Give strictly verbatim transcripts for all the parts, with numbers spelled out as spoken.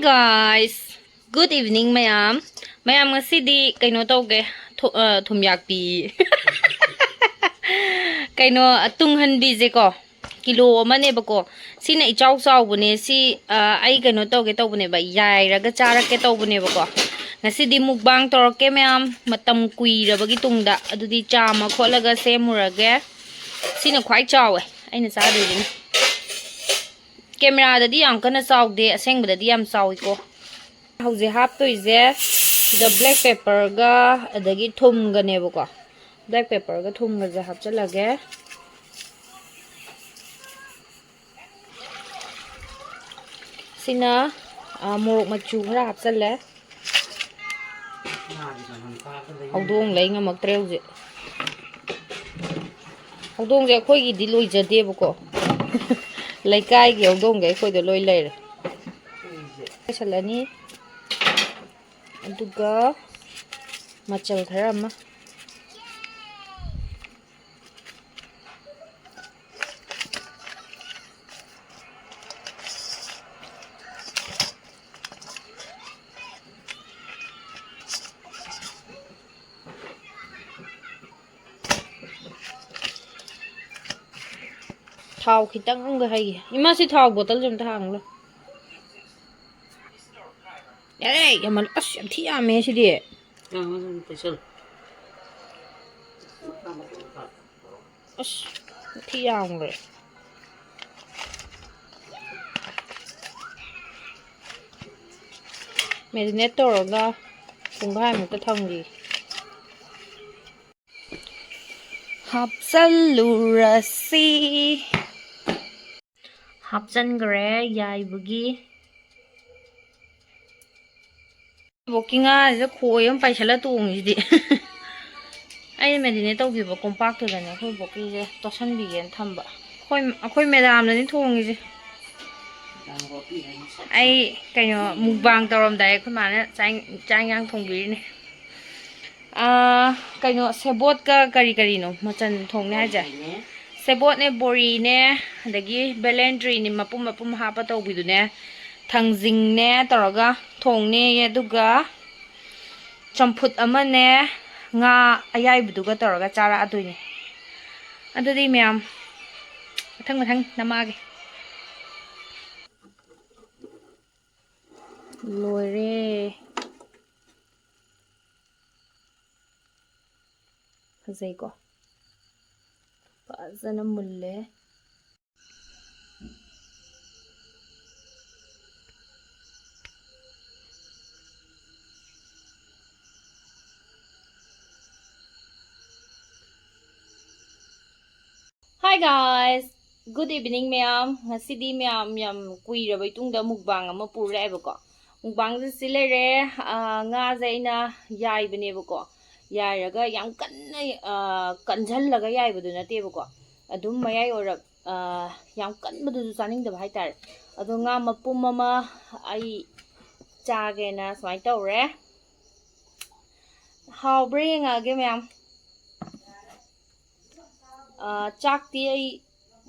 Guys, good evening ꯃꯌꯥꯝ꯫ ꯃꯌꯥꯝ, ꯉꯁꯤꯗꯤ ꯀꯩꯅꯣ ꯇꯧꯒꯦ, ꯊꯨ- ꯑ, ꯊꯨꯝꯌꯥꯛꯄꯤ꯫ ꯀꯩꯅꯣ, ꯑ, ꯇꯨꯡꯍꯟꯕꯤꯁꯦꯀꯣ, ꯀꯤꯂꯣ ꯑꯃꯅꯦꯕꯀꯣ꯫ ꯁꯤꯅ ꯏꯆꯥꯎ ꯆꯥꯎꯕꯅꯦ꯫ ꯁꯤ, ꯑ, ꯑꯩ ꯀꯩꯅꯣ ꯇꯧꯒꯦ ꯇꯧꯕꯅꯦꯕ, ꯌꯥꯏꯔꯒ ꯆꯥꯔꯛꯀꯦ ꯇꯧꯕꯅꯦꯕꯀꯣ꯫ ꯉꯁꯤꯗꯤ mukbang ꯇꯧꯔꯛꯀꯦ ꯃꯌꯥꯝ, ꯃꯇꯝ ꯀꯨꯏꯔꯕꯒꯤ ꯇꯨꯡꯗ꯫ ꯑꯗꯨꯗꯤ ꯆꯥꯝꯃ ꯈꯣꯠꯂꯒ ꯁꯦꯝꯃꯨꯔꯒꯦ꯫ ꯁꯤꯅ ꯈ꯭ꯋꯥꯏ ꯆꯥꯎꯋꯦ ꯑꯩꯅ ꯆꯥꯗꯣꯏꯁꯤꯅ꯫ ꯀꯦꯃꯦꯔꯥꯗꯗꯤ ꯌꯥꯝ ꯀꯟꯅ ꯆꯥꯎꯗꯦ, ꯑꯁꯦꯡꯕꯗꯗꯤ ꯌꯥꯝ ꯆꯥꯎꯋꯤꯀꯣ꯫ ꯍꯧꯖꯤꯛ ꯍꯥꯞꯇꯣꯏꯁꯦ ꯁꯤꯗ black pepperꯒ ꯑꯗꯒꯤ ꯊꯨꯝꯒꯅꯦꯕꯀꯣ꯫ Black pepperꯒ ꯊꯨꯝꯒꯁꯦ ꯍꯥꯞꯆꯤꯜꯂꯒꯦ꯫ ꯁꯤꯅ, ꯑ, ꯃꯣꯔꯣꯛ ꯃꯆꯨ ꯈꯔ ꯍꯥꯞꯆꯜꯂꯦ꯫ ꯍꯧꯗꯣꯡ ꯂꯩ ꯉꯝꯃꯛꯇ꯭ꯔꯦ ꯍꯧꯖꯤꯛ꯫ ꯍꯧꯗꯣꯡꯁꯦ ꯑꯩꯈꯣꯏꯒꯤꯗꯤ ꯂꯣꯏꯖꯗꯦꯕꯀꯣ꯫ ꯂꯩꯀꯥꯏꯒꯤ ꯍꯧꯗꯣꯡꯁꯦ ꯑꯩꯈꯣꯏꯗ ꯂꯣꯏ ꯂꯩꯔꯦ꯫ ꯂꯣꯏꯁꯜꯂꯅꯤ꯫ ꯑꯗꯨꯒ ꯃꯆꯜ ꯈꯔ ꯑꯃ꯫ ꯊꯥꯎ ꯈꯤꯇꯪ ꯑꯃꯒ ꯍꯩꯒꯦ꯫ ꯏꯃꯥ, ꯁꯤ ꯊꯥꯎ ꯕꯣꯇꯜꯁꯦ ꯑꯝꯇ ꯍꯥꯡꯂꯣ꯫ ꯌꯥꯔꯦ, ꯌꯥꯝꯃꯜ-, ꯑꯁ, ꯌꯥꯝ ꯊꯤ ꯌꯥꯝꯃꯦ ꯁꯤꯗꯤ꯫ ꯑꯁ, ꯌꯥꯝ ꯊꯤ ꯌꯥꯝꯈ꯭ꯔꯦ꯫ Marinate ꯇꯧꯔꯒ ꯄꯨꯡꯈꯥꯏꯃꯨꯛꯇ ꯊꯝꯈꯤ꯫ ꯍꯥꯞꯆꯜꯂꯨꯔꯁꯤ꯫ ꯍꯥꯞꯆꯟꯈ꯭ꯔꯦ ꯌꯥꯏꯕꯒꯤ꯫ ꯕꯣꯛꯀꯤ ꯉꯥꯁꯤꯗ ꯈꯣꯏ ꯑꯃ ꯄꯥꯏꯁꯜꯂ ꯇꯣꯡꯉꯤꯁꯤꯗꯤ꯫ ꯑꯩꯅ marinate ꯇꯧꯈꯤꯕ ꯀꯣꯝꯄꯥꯛꯇꯨꯗꯅꯦ ꯑꯩꯈꯣꯏ ꯕꯣꯛꯀꯤꯁꯦ ꯇꯣꯠꯁꯟꯕꯤꯒꯦꯅ ꯊꯝꯕ꯫ ꯑꯩꯈꯣꯏ, ꯑꯩꯈꯣꯏ ꯃꯦꯗꯥꯝꯅꯅꯤ ꯊꯣꯡꯉꯤꯁꯦ꯫ ꯑꯩ ꯀꯩꯅꯣ mukbang ꯇꯧꯔꯝꯗꯥꯏ ꯑꯩꯈꯣꯏ ꯃꯥꯅ ꯆꯥꯛ ꯏꯟ-, ꯆꯥꯛ ꯏꯟꯖꯥꯡ ꯊꯣꯡꯕꯤꯔꯤꯅꯦ꯫ ꯑꯥ, ꯀꯩꯅꯣ, ꯁꯦꯕꯣꯠꯀ ꯀꯔꯤ ꯀꯔꯤꯅꯣ ꯃꯆꯜ ꯊꯣꯡꯅꯤ ꯍꯥꯏꯁꯦ? ꯁꯦꯕꯣꯠꯅꯦ, ꯕꯣꯔꯤꯅꯦ, ꯑꯗꯒꯤ ꯕꯦꯂꯦꯟꯗ꯭ꯔꯤꯅꯦ, ꯃꯄꯨꯝ ꯃꯄꯨꯝ ꯍꯥꯞꯄ ꯇꯧꯕꯤꯗꯨꯅꯦ꯫ ꯊꯥꯡꯖꯤꯡꯅꯦ ꯇꯧꯔꯒ ꯊꯣꯡꯅꯦꯌꯦ, ꯑꯗꯨꯒ ꯆꯝꯐꯨꯠ ꯑꯃꯅꯦ ꯉꯥ ꯑꯌꯥꯏꯕꯗꯨꯒ ꯇꯧꯔꯒ ꯆꯥꯔꯛꯑꯗꯣꯏꯅꯦ꯫ ꯑꯗꯨꯗꯤ ꯃꯌꯥꯝ ꯃꯊꯪ ꯃꯊꯪ ꯅꯝꯃꯛꯑꯒꯦ꯫ ꯂꯣꯏꯔꯦ꯫ ꯐꯖꯩꯀꯣ? ꯐꯖꯅ ꯃꯨꯜꯂꯦ꯫ Hi guys, good evening ꯃꯌꯥꯝ꯫ ꯉꯁꯤꯗꯤ ꯃꯌꯥꯝ ꯌꯥꯝ ꯀꯨꯏꯔꯕꯩ ꯇꯨꯡꯗ mukbang ꯑꯃ ꯄꯨꯔ ꯂꯥꯛꯑꯦꯕꯀꯣ꯫ Mukbangꯁꯦ ꯁꯤ ꯂꯩꯔꯦ꯫ ꯑꯥ, ꯉꯥꯁꯦ ꯑꯩꯅ ꯌꯥꯏꯕꯅꯦꯕꯀꯣ꯫ ꯌꯥꯏꯔꯒ ꯌꯥꯝ ꯀꯟꯅ, ꯑꯥ, ꯀꯟꯖꯜꯂꯒ ꯌꯥꯏꯕꯗꯨ ꯅꯠꯇꯦꯕꯀꯣ꯫ ꯑꯗꯨꯝ ꯃꯌꯥꯏ ꯑꯣꯏꯔꯞ, ꯑꯥ, ꯌꯥꯝ ꯀꯟꯕꯗꯨꯁꯨ ꯆꯥꯅꯤꯡꯗꯕ ꯍꯥꯏꯇꯥꯔꯦ꯫ ꯑꯗꯣ ꯉꯥ ꯃꯄꯨꯝ ꯑꯃ ꯑꯩ ꯆꯥꯒꯦꯅ ꯁꯨꯃꯥꯏꯅ ꯇꯧꯔꯦ꯫ ꯍꯥꯎꯕ꯭ꯔꯥ ꯌꯦꯡꯉꯛꯑꯒꯦ ꯃꯌꯥꯝ꯫ ꯑꯥ, ꯆꯥꯛꯇꯤ ꯑꯩ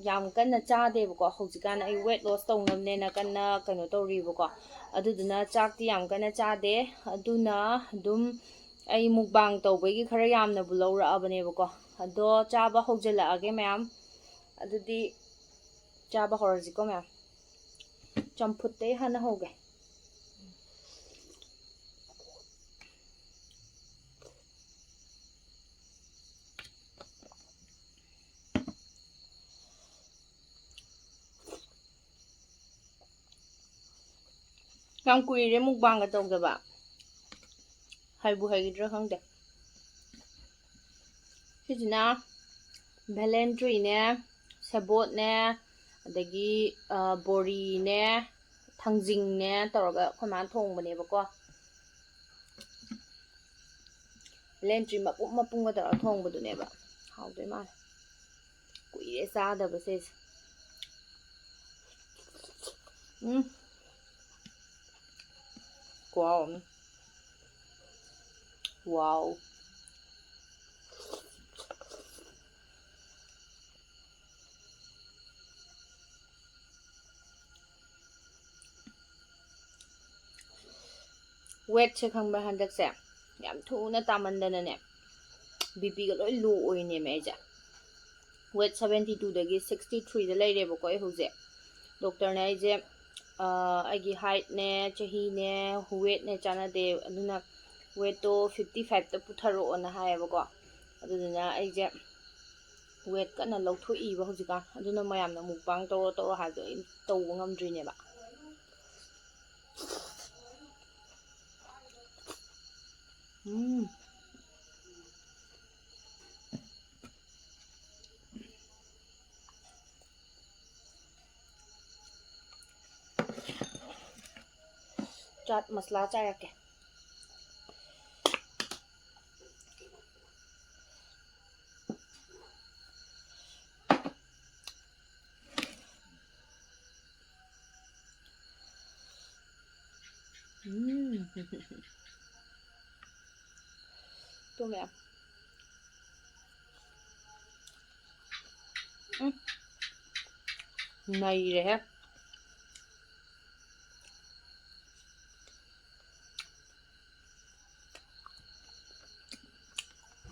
ꯌꯥꯝ ꯀꯟꯅ ꯆꯥꯗꯦꯕꯀꯣ꯫ ꯍꯧꯖꯤꯛꯀꯥꯟ ꯑꯩ weight loss ꯇꯧꯅꯕꯅꯦꯅ ꯀꯟꯅ ꯀꯩꯅꯣ ꯇꯧꯔꯤꯕꯀꯣ꯫ ꯑꯗꯨꯗꯨꯅ ꯆꯥꯛꯇꯤ ꯌꯥꯝ ꯀꯟꯅ ꯆꯥꯗꯦ꯫ ꯑꯗꯨꯅ ꯑꯗꯨꯝ ꯑꯩ mukbang ꯇꯧꯕꯒꯤ ꯈꯔ ꯌꯥꯝꯅꯕꯨ ꯂꯧꯔꯛꯑꯕꯅꯦꯕꯀꯣ꯫ ꯑꯗꯣ ꯆꯥꯕ ꯍꯧꯖꯤꯜꯂꯛꯑꯒꯦ ꯃꯌꯥꯝ꯫ ꯑꯗꯨꯗꯤ ꯆꯥꯕ ꯍꯧꯔꯁꯤꯀꯣ ꯃꯌꯥꯝ꯫ ꯆꯝꯐꯨꯠꯇꯩ ꯍꯥꯟꯅ ꯍꯧꯒꯦ꯫ ꯌꯥꯝ ꯀꯨꯏꯔꯦ mukbangꯒ ꯇꯧꯗꯕ꯫ ꯍꯩꯕꯨ ꯍꯩꯒꯗ꯭ꯔꯥ ꯈꯪꯗꯦ꯫ ꯁꯤꯁꯤꯅ ꯚꯦꯂꯦꯟꯗ꯭ꯔꯤꯅꯦ, ꯁꯦꯕꯣꯠꯅꯦ, ꯑꯗꯒꯤ, ꯑ, ꯕꯣꯔꯤꯅꯦ, ꯊꯥꯡꯖꯤꯡꯅꯦ ꯇꯧꯔꯒ ꯑꯩꯈꯣꯏ ꯃꯥꯅ ꯊꯣꯡꯕꯅꯦꯕꯀꯣ꯫ ꯚꯦꯂꯦꯟꯗ꯭ꯔꯤ ꯃꯄꯨꯝ ꯃꯄꯨꯝꯒ ꯇꯧꯔꯒ ꯊꯣꯡꯕꯗꯨꯅꯦꯕ꯫ ꯍꯥꯎꯗꯣꯏ ꯃꯥꯜꯂꯦ꯫ ꯀꯨꯏꯔꯦ ꯆꯥꯗꯕꯁꯦ꯫ ꯎꯝ꯫ ꯈꯨꯍꯥꯎ ꯑꯃ꯫ Wow꯫ ꯋꯦꯠꯁꯦ ꯈꯪꯕ꯭ꯔꯥ, ꯍꯟꯗꯛꯁꯦ ꯌꯥꯝ ꯊꯨꯅ ꯇꯥꯃꯟꯗꯅꯅꯦ, ꯕꯤ ꯄꯤꯒ ꯂꯣꯏ ꯂꯣ ꯑꯣꯏꯅꯦꯃꯦ ꯑꯩꯁꯦ꯫ ꯋꯦꯠ ꯁꯕꯦꯟꯇꯤ ꯇꯨꯗꯒꯤ ꯁꯤꯛꯁꯇꯤ ꯊ꯭ꯔꯤꯗ ꯂꯩꯔꯦꯕꯀꯣ ꯑꯩ ꯍꯧꯖꯤꯛ꯫ ꯗꯣꯛꯇꯔꯅ ꯑꯩꯁꯦ, ꯑ, ꯑꯩꯒꯤ ꯍꯥꯏꯠꯅꯦ, ꯆꯍꯤꯅꯦ, ꯋꯦꯠꯅꯦ ꯆꯥꯟꯅꯗꯦ, ꯑꯗꯨꯅ ꯋꯦꯠꯇꯣ ꯐꯤꯐꯇꯤ ꯐꯥꯏꯚꯇ ꯄꯨꯊꯔꯛꯑꯣꯅ ꯍꯥꯏꯌꯦꯕꯀꯣ꯫ ꯑꯗꯨꯗꯨꯅ ꯑꯩꯁꯦ ꯋꯦꯠ ꯀꯟꯅ ꯂꯧꯊꯣꯛꯏꯕ ꯍꯧꯖꯤꯛꯀꯥꯟ꯫ ꯑꯗꯨꯅ ꯃꯌꯥꯝꯅ ꯃꯨꯛꯕꯥꯡ ꯇꯧꯔꯣ ꯇꯧꯔꯣ ꯍꯥꯏꯕꯗꯣ ꯑꯩ ꯇꯧꯕ ꯉꯝꯗ꯭ꯔꯤꯅꯦꯕ꯫ ꯎꯝ꯫ ꯆꯥꯠ ꯃꯁꯂꯥ ꯆꯥꯏꯔꯛꯀꯦ꯫ ꯎꯝ꯫ ꯇꯨꯝꯃꯦ꯫ ꯎꯝ꯫ ꯅꯩꯔꯦꯍꯦ꯫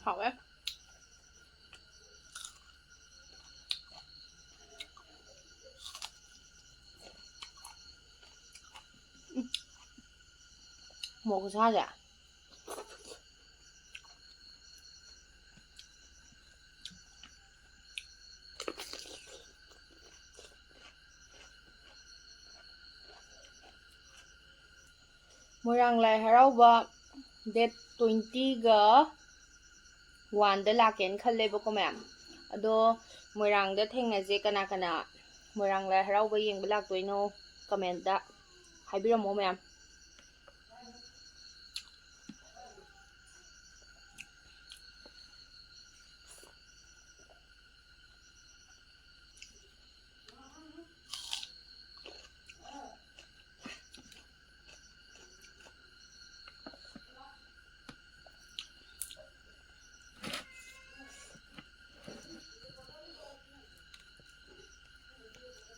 ꯍꯥꯎꯋꯦ꯫ ꯎꯝ꯫ ꯃꯣꯔꯣꯛ ꯈꯨꯁꯥꯁꯦ꯫ ꯃꯣꯏꯔꯥꯡ ꯂꯥꯏ ꯍꯔꯥꯎꯕ ꯗꯦꯠ ꯇ꯭ꯋꯦꯟꯇꯤꯒ ꯋꯥꯟꯗ ꯂꯥꯛꯀꯦꯅ ꯈꯜꯂꯦꯕꯀꯣ ꯃꯌꯥꯝ꯫ ꯑꯗꯣ ꯃꯣꯏꯔꯥꯡꯗ ꯊꯦꯡꯅꯁꯦ꯫ ꯀꯅꯥ ꯀꯅꯥ ꯃꯣꯏꯔꯥꯡ ꯂꯥꯏ ꯍꯔꯥꯎꯕ ꯌꯦꯡꯕ ꯂꯥꯛꯇꯣꯏꯅꯣ? ꯀꯃꯦꯟꯇ ꯍꯥꯏꯕꯤꯔꯝꯃꯣ ꯃꯌꯥꯝ꯫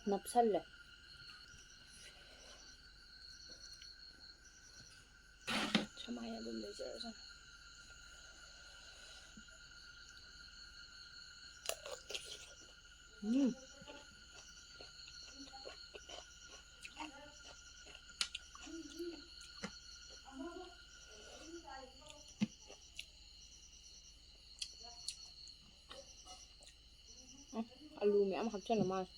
ꯅꯞꯁꯜꯂꯦ꯫ ꯎꯝ꯫ ꯎꯝ, ꯑꯂꯨ ꯃꯌꯥꯝ ꯍꯥꯞꯆꯜꯂ ꯃꯥꯜꯂꯦ꯫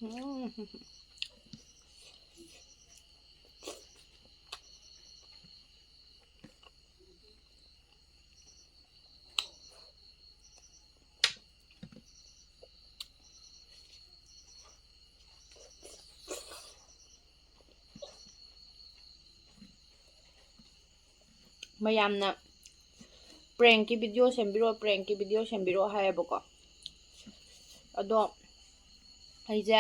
ꯎꯝ꯫ ꯃꯌꯥꯝꯅ ꯄ꯭ꯔꯦꯡꯀꯤ ꯚꯤꯗꯤꯑꯣ ꯁꯦꯝꯕꯤꯔꯛꯑꯣ, ꯄ꯭ꯔꯦꯡꯀꯤ ꯚꯤꯗꯤꯑꯣ ꯁꯦꯝꯕꯤꯔꯛꯑꯣ ꯍꯥꯏꯌꯦꯕꯀꯣ꯫ ꯑꯗꯣ ꯑꯩꯁꯦ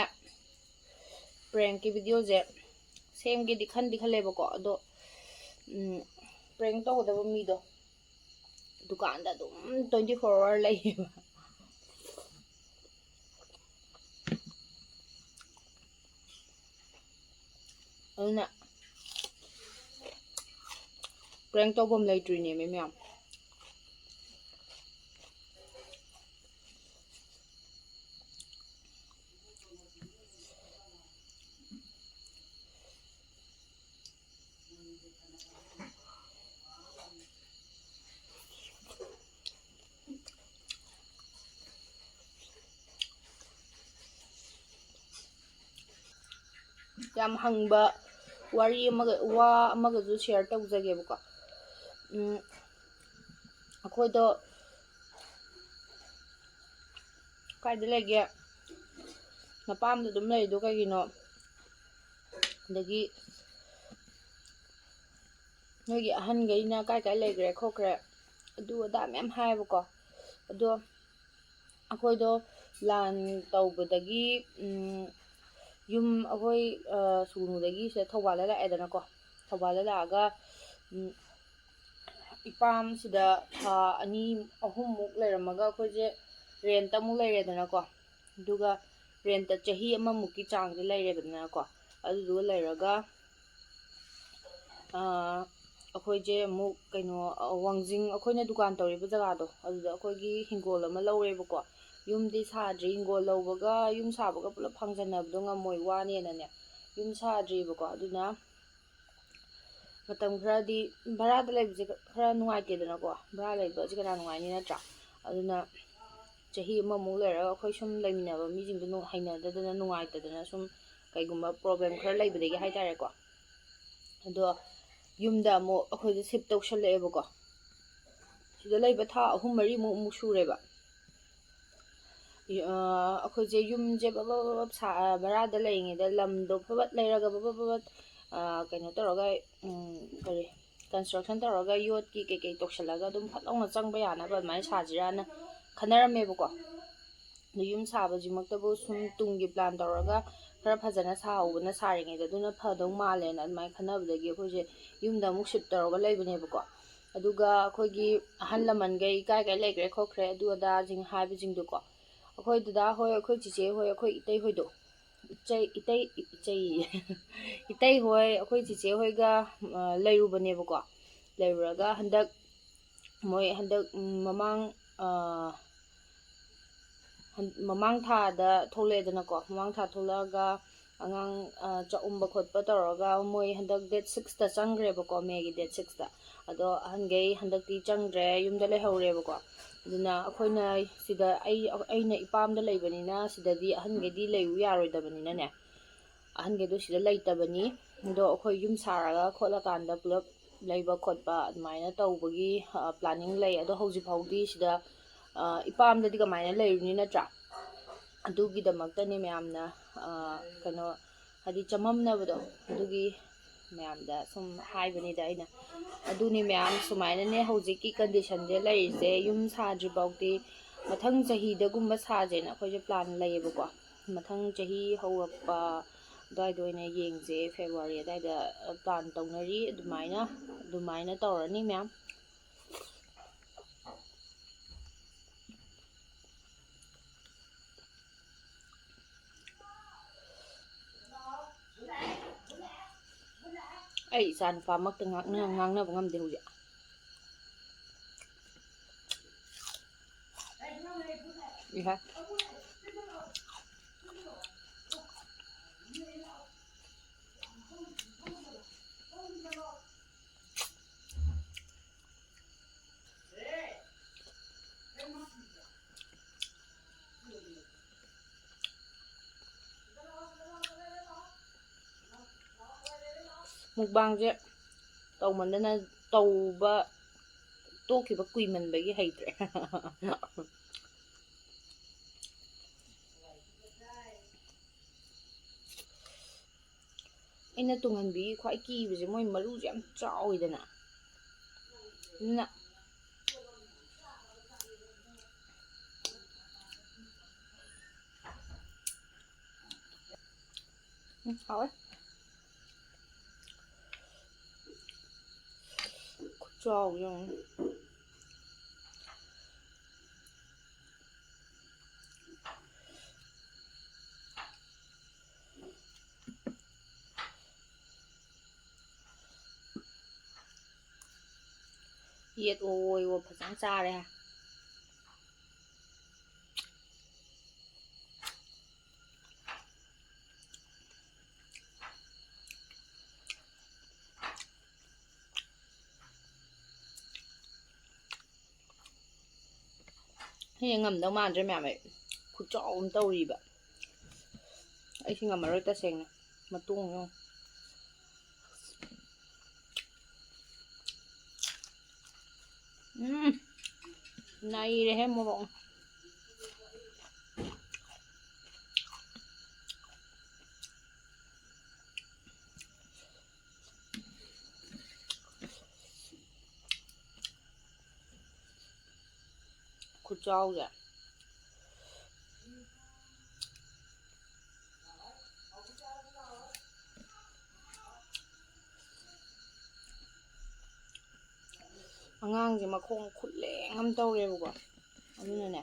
ꯄ꯭ꯔꯦꯡꯀꯤ ꯚꯤꯗꯤꯑꯣꯁꯦ ꯁꯦꯝꯒꯦꯗꯤ ꯈꯟꯗꯤ ꯈꯜꯂꯦꯕꯀꯣ꯫ ꯑꯗꯣ ꯎꯝ, ꯄ꯭ꯔꯦꯡ ꯇꯧꯒꯗꯕ ꯃꯤꯗꯣ ꯗꯨꯀꯥꯟꯗ ꯑꯗꯨꯝ twenty four hour ꯂꯩꯌꯦꯕ꯫ ꯑꯗꯨꯅ ꯄ꯭ꯔꯦꯡ ꯇꯧꯐꯝ ꯂꯩꯇ꯭ꯔꯤꯅꯦꯃꯤ ꯃꯌꯥꯝ꯫ ꯌꯥꯝ ꯍꯪꯕ ꯋꯥꯔꯤ ꯑꯃꯒ, ꯋꯥ ꯑꯃꯒꯁꯨ share ꯇꯧꯖꯒꯦꯕꯀꯣ꯫ ꯎꯝ, ꯑꯩꯈꯣꯏꯗꯣ ꯀꯥꯏꯗ ꯂꯩꯒꯦ? ꯃꯄꯥꯝꯗ ꯑꯗꯨꯝ ꯂꯩꯗꯣ ꯀꯩꯒꯤꯅꯣ? ꯑꯗꯒꯤ ꯅꯣꯏꯒꯤ ꯑꯍꯟꯈꯩꯅ ꯀꯥꯏ ꯀꯥꯏ ꯂꯩꯈ꯭ꯔꯦ ꯈꯣꯠꯈ꯭ꯔꯦ, ꯑꯗꯨ ꯑꯗꯥ ꯃꯌꯥꯝ ꯍꯥꯏꯌꯦꯕꯀꯣ꯫ ꯑꯗꯣ ꯑꯩꯈꯣꯏꯗꯣ ꯂꯥꯟ ꯇꯧꯕꯗꯒꯤ, ꯎꯝ, ꯌꯨꯝ ꯑꯩꯈꯣꯏ, ꯑ, ꯁꯨꯒꯅꯨꯗꯒꯤ ꯁꯤꯗ ꯊꯧꯕꯥꯜꯗ ꯂꯥꯛꯑꯦꯗꯅꯀꯣ꯫ ꯊꯧꯕꯥꯜꯗ ꯂꯥꯛꯑꯒ, ꯎꯝ, ꯏꯄꯥꯝꯁꯤꯗ ꯊꯥ ꯑꯅꯤ ꯑꯍꯨꯝꯃꯨꯛ ꯂꯩꯔꯝꯃꯒ ꯑꯩꯈꯣꯏꯁꯦ rent ꯑꯃꯨꯛ ꯂꯩꯔꯦꯗꯅꯀꯣ꯫ ꯑꯗꯨꯒ ꯔꯦꯟꯠꯇ ꯆꯍꯤ ꯑꯃꯃꯨꯛꯀꯤ ꯆꯥꯡꯁꯦ ꯂꯩꯔꯦꯗꯅꯀꯣ꯫ ꯑꯗꯨꯗꯨꯒ ꯂꯩꯔꯒ ꯑꯩꯈꯣꯏꯁꯦ ꯑꯃꯨꯛ ꯀꯩꯅꯣ, ꯋꯥꯡꯖꯤꯡ, ꯑꯩꯈꯣꯏꯅ ꯗꯨꯀꯥꯟ ꯇꯧꯔꯤꯕ ꯖꯒꯥꯗꯣ, ꯑꯗꯨꯗ ꯑꯩꯈꯣꯏꯒꯤ ꯍꯤꯡꯒꯣꯜ ꯑꯃ ꯂꯧꯔꯦꯕꯀꯣ꯫ ꯌꯨꯝꯗꯤ ꯁꯥꯗ꯭ꯔꯤ, ꯍꯤꯡꯒꯣꯜ ꯂꯧꯕꯒ ꯌꯨꯝ ꯁꯥꯕꯒ ꯄꯨꯂꯞ ꯐꯪꯖꯟꯅꯕꯗꯣ ꯉꯝꯃꯣꯏ, ꯋꯥꯅꯦꯅꯅꯦ ꯌꯨꯝ ꯁꯥꯗ꯭ꯔꯤꯕꯀꯣ꯫ ꯑꯗꯨꯅ ꯃꯇꯝ ꯈꯔꯗꯤ ꯚꯔꯥꯗ ꯂꯩꯕꯁꯦ ꯈꯔ ꯅꯨꯡꯉꯥꯏꯇꯦꯗꯅꯀꯣ, ꯚꯔꯥ ꯂꯩꯕꯁꯦ ꯀꯅꯥ ꯅꯨꯡꯉꯥꯏꯅꯤ, ꯅꯠꯇ꯭ꯔꯥ? ꯑꯗꯨꯅ ꯆꯍꯤ ꯑꯃꯃꯨꯛ ꯂꯩꯔꯒ ꯑꯩꯈꯣꯏ ꯁꯨꯝ ꯂꯩꯃꯤꯟꯅꯕ ꯃꯤꯁꯤꯡꯗꯣ ꯅꯨꯡ-, ꯍꯩꯅꯗꯗꯅ, ꯅꯨꯡꯉꯥꯏꯇꯗꯅ, ꯁꯨꯝ ꯀꯩꯒꯨꯝꯕ ꯄ꯭ꯔꯣꯕ꯭ꯂꯦꯝ ꯈꯔ ꯂꯩꯕꯗꯒꯤ ꯍꯥꯏꯇꯥꯔꯦꯀꯣ꯫ ꯑꯗꯣ ꯌꯨꯝꯗ ꯑꯃꯨꯛ ꯑꯩꯈꯣꯏꯗ ꯁꯤꯞ ꯇꯧꯁꯜꯂꯛꯑꯦꯕꯀꯣ꯫ ꯁꯤꯗ ꯂꯩꯕ ꯊꯥ ꯑꯍꯨꯝ ꯃꯔꯤꯃꯨꯛ ꯑꯃꯨꯛ ꯁꯨꯔꯦꯕ꯫ ꯑꯩꯈꯣꯏꯁꯦ ꯌꯨꯝꯁꯦ ꯕꯕ ꯕꯕ ꯁꯥ-, ꯚꯔꯥꯗ ꯂꯩꯔꯤꯉꯩꯗ ꯂꯝꯗꯣ ꯐꯕꯠ ꯂꯩꯔꯒ ꯕꯕ ꯕꯕ ꯀꯩꯅꯣ ꯇꯧꯔꯒ, ꯀꯔꯤ, ꯀꯟꯁꯇ꯭ꯔꯛꯁꯟ ꯇꯧꯔꯒ ꯌꯣꯠꯀꯤ ꯀꯩꯀꯩ ꯇꯧꯁꯜꯂꯒ ꯑꯗꯨꯝ ꯐꯠ ꯂꯥꯎꯅ ꯆꯪꯕ ꯌꯥꯅꯕ ꯑꯗꯨꯃꯥꯏꯅ ꯁꯥꯁꯤꯔꯥꯅ ꯈꯟꯅꯔꯝꯃꯦꯕꯀꯣ꯫ ꯑꯗꯣ ꯌꯨꯝ ꯁꯥꯕꯁꯤꯃꯛꯇꯕꯨ ꯁꯨꯝ ꯇꯨꯡꯒꯤ ꯄ꯭ꯂꯥꯟ ꯇꯧꯔꯒ ꯈꯔ ꯐꯖꯅ ꯁꯥꯍꯧꯕꯅ, ꯁꯥꯔꯤꯉꯩꯗ ꯑꯗꯨꯅ ꯐꯗꯧ ꯃꯥꯜꯂꯦꯅ ꯑꯗꯨꯃꯥꯏꯅ ꯈꯟꯅꯕꯗꯒꯤ ꯑꯩꯈꯣꯏꯁꯦ ꯌꯨꯝꯗ ꯑꯃꯨꯛ ꯁꯤꯞ ꯇꯧꯔꯒ ꯂꯩꯕꯅꯦꯕꯀꯣ꯫ ꯑꯗꯨꯒ ꯑꯩꯈꯣꯏꯒꯤ ꯑꯍꯜ ꯂꯃꯟꯈꯩ ꯀꯥꯏ ꯀꯥꯏ ꯂꯩꯈ꯭ꯔꯦ ꯈꯣꯠꯈ꯭ꯔꯦ ꯑꯗꯨ ꯑꯗꯥꯁꯤꯡ ꯍꯥꯏꯕꯁꯤꯡꯗꯣꯀꯣ, ꯑꯩꯈꯣꯏ ꯗꯗꯥ ꯍꯣꯏ, ꯑꯩꯈꯣꯏ ꯆꯤꯆꯦ ꯍꯣꯏ, ꯑꯩꯈꯣꯏ ꯏꯇꯩ ꯍꯣꯏꯗꯣ, ꯏꯆꯩ, ꯏꯇꯩ, ꯏꯆꯩ, ꯏꯇꯩ ꯍꯣꯏ, ꯑꯩꯈꯣꯏ ꯆꯤꯆꯦ ꯍꯣꯏꯒ ꯂꯩꯔꯨꯕꯅꯦꯕꯀꯣ꯫ ꯂꯩꯔꯨꯔꯒ ꯍꯟꯗꯛ ꯃꯣꯏ ꯍꯟꯗꯛ ꯃꯃꯥꯡ ꯃꯃꯥꯡ ꯊꯥꯗ ꯊꯣꯛꯂꯛꯑꯦꯗꯅꯀꯣ꯫ ꯃꯃꯥꯡ ꯊꯥ ꯊꯣꯛꯂꯛꯑꯒ ꯑꯉꯥꯡ ꯆꯥꯛꯎꯝꯕ ꯈꯣꯠꯄ ꯇꯧꯔꯒ ꯃꯣꯏ ꯍꯟꯗꯛ ꯗꯦꯠ ꯁꯤꯛꯁꯇ ꯆꯪꯈ꯭ꯔꯦꯕꯀꯣ, ꯃꯦꯒꯤ ꯗꯦꯠ ꯁꯤꯛꯁꯇ꯫ ꯑꯗꯣ ꯑꯍꯟꯈꯩ ꯍꯟꯗꯛꯇꯤ ꯆꯪꯗ꯭ꯔꯦ, ꯌꯨꯝꯗ ꯂꯩꯍꯧꯔꯦꯕꯀꯣ꯫ ꯑꯗꯨꯅ ꯑꯩꯈꯣꯏꯅ ꯁꯤꯗ, ꯑꯩ, ꯑꯩꯅ ꯏꯄꯥꯝꯗ ꯂꯩꯕꯅꯤꯅ ꯁꯤꯗꯗꯤ ꯑꯍꯟꯈꯩꯗꯤ ꯂꯩꯌꯨ ꯌꯥꯔꯣꯏꯗꯕꯅꯤꯅꯅꯦ, ꯑꯍꯟꯈꯩꯗꯣ ꯁꯤꯗ ꯂꯩꯇꯕꯅꯤ꯫ ꯑꯗꯣ ꯑꯩꯈꯣꯏ ꯌꯨꯝ ꯁꯥꯔꯒ ꯈꯣꯠꯂꯀꯥꯟꯗ ꯄꯨꯂꯞ ꯂꯩꯕ ꯈꯣꯠꯄ ꯑꯗꯨꯃꯥꯏꯅ ꯇꯧꯕꯒꯤ ꯄ꯭ꯂꯥꯅꯤꯡ ꯂꯩ꯫ ꯑꯗꯣ ꯍꯧꯖꯤꯛ ꯐꯥꯎꯗꯤ ꯁꯤꯗ ꯏꯄꯥꯝꯗꯗꯤ ꯀꯃꯥꯏꯅ ꯂꯩꯔꯨꯅꯤ, ꯅꯠꯇ꯭ꯔꯥ? ꯑꯗꯨꯒꯤꯗꯃꯛꯇꯅꯦ ꯃꯌꯥꯝꯅ ꯀꯩꯅꯣ, ꯍꯥꯏꯗꯤ ꯆꯃꯝꯅꯕꯗꯣ, ꯑꯗꯨꯒꯤ ꯃꯌꯥꯝꯗ ꯁꯨꯝ ꯍꯥꯏꯕꯅꯤꯗ ꯑꯩꯅ꯫ ꯑꯗꯨꯅꯤ ꯃꯌꯥꯝ, ꯁꯨꯃꯥꯏꯅꯅꯦ ꯍꯧꯖꯤꯛꯀꯤ ꯀꯟꯗꯤꯁꯟꯁꯦ ꯂꯩꯔꯤꯁꯦ꯫ ꯌꯨꯝ ꯁꯥꯗ꯭ꯔꯤ ꯐꯥꯎꯗꯤ ꯃꯊꯪ ꯆꯍꯤꯗꯒꯨꯝꯕ ꯁꯥꯁꯦꯅ ꯑꯩꯈꯣꯏꯁꯦ ꯄ꯭ꯂꯥꯟ ꯂꯩꯌꯦꯕꯀꯣ꯫ ꯃꯊꯪ ꯆꯍꯤ ꯍꯧꯔꯛꯄ ꯑꯗꯨꯋꯥꯏꯗ ꯑꯣꯏꯅ ꯌꯦꯡꯁꯦ, ꯐꯦꯕ꯭ꯔꯨꯋꯥꯔꯤ ꯑꯗꯨꯋꯥꯏꯗ ꯄ꯭ꯂꯥꯟ ꯇꯧꯅꯔꯤ꯫ ꯑꯗꯨꯃꯥꯏꯅ, ꯑꯗꯨꯃꯥꯏꯅ ꯇꯧꯔꯅꯤ ꯃꯌꯥꯝ꯫ ꯑꯩ ꯏꯆꯥ ꯅꯨꯄꯥꯃꯛꯇ ꯉꯥꯡꯅ-, ꯉꯥꯡꯅꯕ ꯉꯝꯗꯦ ꯍꯧꯖꯤꯛ꯫ ꯏꯍꯦ꯫ ꯃꯨꯛꯕꯥꯡꯁꯦ ꯇꯧꯃꯟꯗꯅ, ꯇꯧꯕ ꯇꯣꯛꯈꯤꯕ ꯀꯨꯏꯃꯟꯕꯒꯤ ꯍꯩꯇ꯭ꯔꯦ꯫ ꯑꯩꯅ ꯇꯨꯡꯍꯟꯕꯤꯒꯤ ꯈ꯭ꯋꯥꯏ ꯀꯤꯕꯁꯦ, ꯃꯣꯏ ꯃꯔꯨꯁꯦ ꯌꯥꯝ ꯆꯥꯎꯋꯤꯗꯅ꯫ ꯑꯗꯨꯅ ꯎꯝ, ꯍꯥꯎꯋꯦ꯫ ꯈꯨꯆꯥꯎ ꯌꯦꯡꯉꯨ꯫ ꯌꯦꯠ ꯑꯣ ꯑꯣꯏ ꯑꯣ ꯐꯖꯅ ꯆꯥꯔꯦ꯫ ꯍꯌꯦꯡ ꯉꯝꯗꯧ ꯃꯥꯟꯗ꯭ꯔꯦ ꯃꯌꯥꯝ, ꯑꯩ ꯈꯨꯆꯥꯎ ꯑꯃ ꯇꯧꯔꯤꯕ꯫ ꯑꯩꯁꯤ ꯉꯝꯃꯔꯣꯏ ꯇꯁꯦꯡꯅ꯫ ꯃꯇꯣꯡ ꯌꯦꯡꯉꯨ꯫ ꯎꯝ, ꯅꯩꯔꯦꯍꯦ ꯃꯣꯔꯣꯛ꯫ ꯈꯨꯆꯥꯎꯁꯦ꯫ ꯑꯉꯥꯡꯁꯦ ꯃꯈꯣꯡ ꯈꯨꯠꯂꯦꯡ ꯑꯃ ꯇꯧꯔꯦꯕꯀꯣ, ꯑꯗꯨꯅꯅꯦ꯫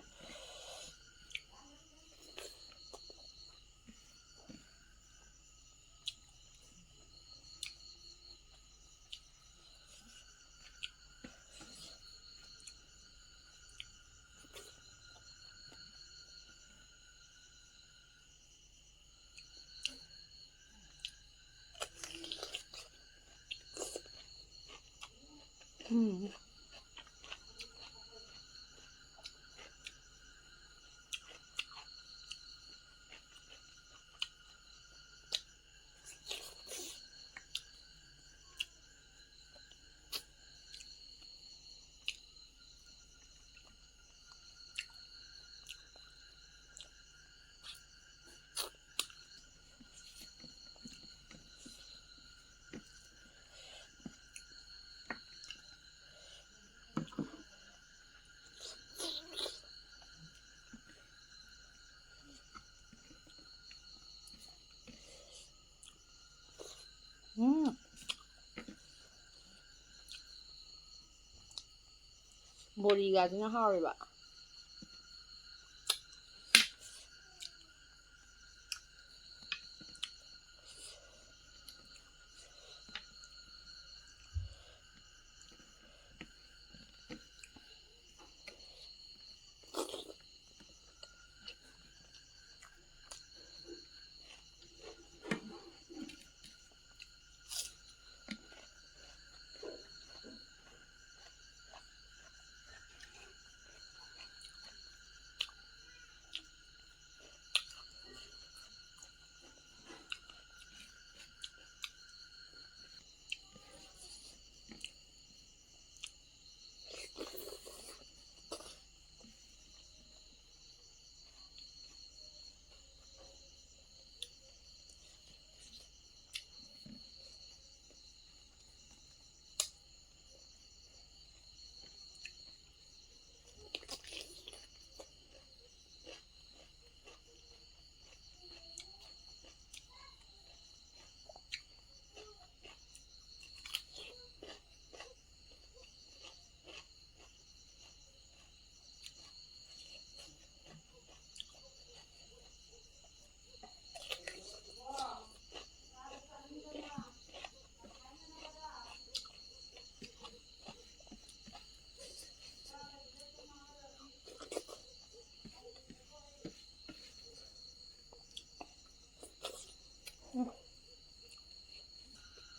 ꯎꯝ꯫ ꯎꯝ꯫ ꯕꯣꯔꯤꯒꯁꯤꯅ ꯍꯥꯎꯔꯤꯕ꯫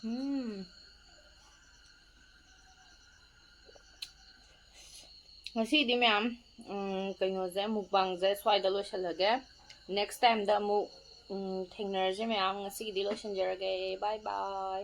ꯎꯝ꯫ ꯉꯁꯤꯗꯤ ꯃꯌꯥꯝ, ꯎꯝ, ꯀꯩꯅꯣꯁꯦ, mukbangꯁꯦ ꯁ꯭ꯋꯥꯏꯗ ꯂꯣꯏꯁꯤꯜꯂꯒꯦ꯫ Next timeꯗ ꯑꯃꯨꯛ, ꯎꯝ, ꯊꯦꯡꯅꯔꯁꯦ ꯃꯌꯥꯝ꯫ ꯉꯁꯤꯒꯤꯗꯤ ꯂꯣꯏꯁꯤꯟꯖꯔꯒꯦ꯫ Bye bye꯫